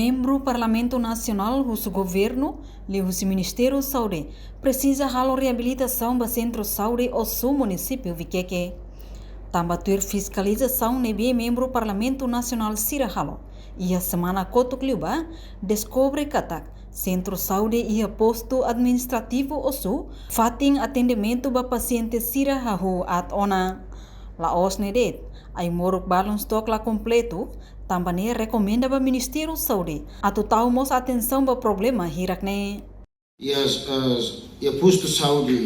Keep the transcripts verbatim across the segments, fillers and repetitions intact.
Membru Parlamentu Nasionál husu governu, liuhusi Ministériu Saúde, presiza halo reabilitasaun ba Sentru Saúde Osu, munisípiu Vikeke. Tanba tuir fiskalizasaun ne'ebé membru Parlamentu Nasionál sira halo iha semana kotuk liubá, deskobre katak Sentru Saúde iha Postu Administrativu Osu, fatin atendimentu ba pasiente sira hahú aat ona. La'ós ne'e de'it, ai-moruk balun stok la kompletu, tanba ne'e rekomenda ba Ministériu Saúde atu tau mós atensaun ba problema hirak ne'e. Iha, eh, iha postu saúde,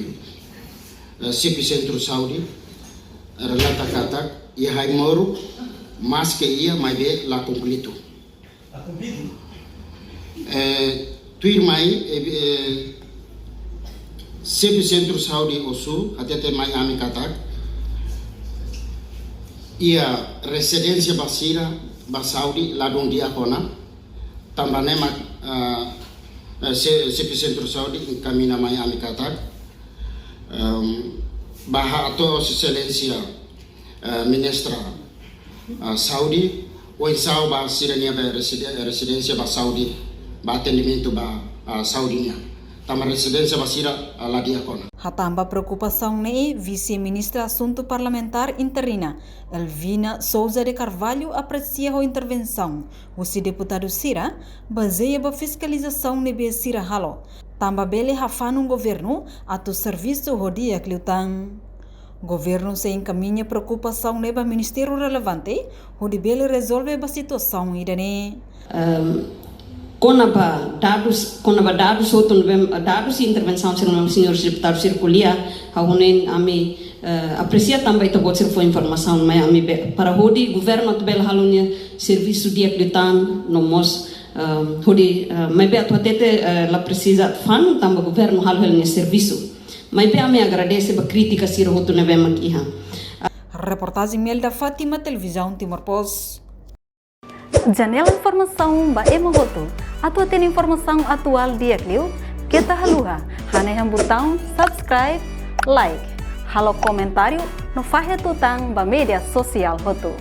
eh, xefe sentru saúde, eh, relata katak iha ai-moruk, maske iha, maibé la kompletu. Eh, tuirmai, eh, eh, xefe sentru saúde Osu hatete mai ami katak iha rezidénsia ba sira, ba saúde ladún di'ak ona, tanba ne'e mak, ah, eh, xe-, xefe sentru saúde enkamiña mai ami katak, ehm, ba hato'o Sua Exelénsia, eh, Ministra, eh, Saúde, oinsá ba sira-nia be rezide-, rezidénsia ba saúde, ba atendimentu ba, ah, saúde nian. Tanba rezidénsia ba sira, ah, la di'ak ona. Hatán ba preokupasaun ne'e, Vise-Ministra Asuntu Parlamentár interina, Elvina Sousa de Carvalho, apresia ho intervensaun husi deputadu sira, bazeia ba fiskalizasaun ne'ebé sira halo, tanba bele hafanun governu atu servisu ho di'ak liután. Governu sei enkamiña preokupasaun ne'e ba ministériu relevante, hodi bele rezolve ba situasaun ida-ne'e. Ehm, kona-ba dadus, kona-ba dadus hotu ne'ebé, dadus i intervensaun sira ne'ebé señór deputadu sira ko'alia, ha'u hanoin ami, eh, apresia tanba ita-boot sira fó informasaun mai ami be, para hodi governu atu bele halo nia servisu di'ak liután, no mós, ehm, hodi, eh, maibé atu hatete, eh, la presiza fanun tanba governu halo hela nia servisu. Maibé ami agradese ba krítika sira hotu ne'ebé mak iha. Reportajen Melda Fátima, Televizaun Timor Post. Janela informasaun ba ema hotu. Atu hatene informasaun atuál di'ak liu, keta haluha hanehan butaun subscribe, like, halo komentáriu no fahe tutan ba média sosiál hotu.